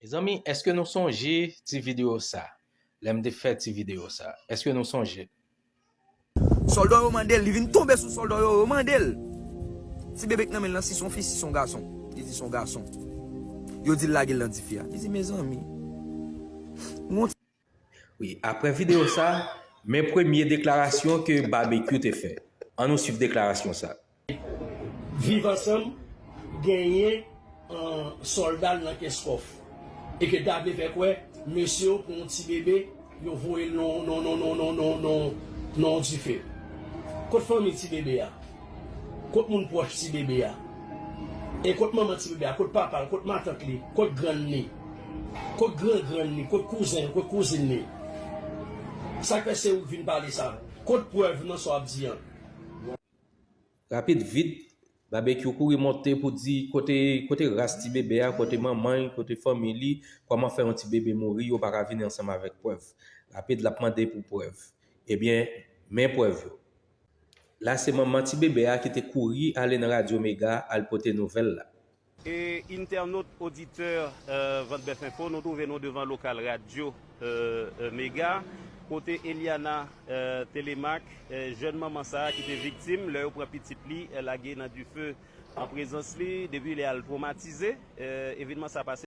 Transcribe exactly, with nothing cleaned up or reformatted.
Mezanmi, èske nou sonje ti videyo sa? Lè m te fè ti videyo sa, èske nou sonje? Sòlda yo mande l, li vin tonbe sou sòlda yo, yo mande l. Ti bebe k nan men l lan, si se yon fi, si se yon gason. Li di se yon gason. Yo di l lage l nan dife a. Li di, mezanmi. Wi, apre videyo sa, men premye deklarasyon ke Babekyou te fè. Ann nou swiv deklarasyon sa. Viv Ansanm genyen sòlda l nan Kenskòf e ke ta vle fè kwè mesye yo pran yon ti bebe, yo voye l nan yon dife. Kot fanmi ti bebe a? Kot moun pwòch ti bebe a? E kot manman ti bebe a? Kot papa l? Kot matant li? Kot grann li? Kot gran grann li? Kot kouzen? Kot kouzin li? Sa k fè se ou k vin pale sa? Kot prèv nan sa w ap di an? Rapid vit, Babekyou kouri monte pou di kote kote ras ti bebe a, kote manman l, kote fanmi li, kòman fè yon ti bebe mouri, yo pa ka vini ansanm avèk prèv. Rapid l ap mande pou prèv. Ebyen, men prèv yo. La se manman ti bebe a ki te kouri ale nan radyo Mega al pote nouvèl la. E entènot, oditè Vant Bèf Enfo, nou twouve nou devan lokal radyo Mega, kote Eliana Telemaque, jèn manman sa a ki te viktim lè yo pran pitit li lage nan dife an prezans li, depi lè a l twomatize. Evènman sa a pase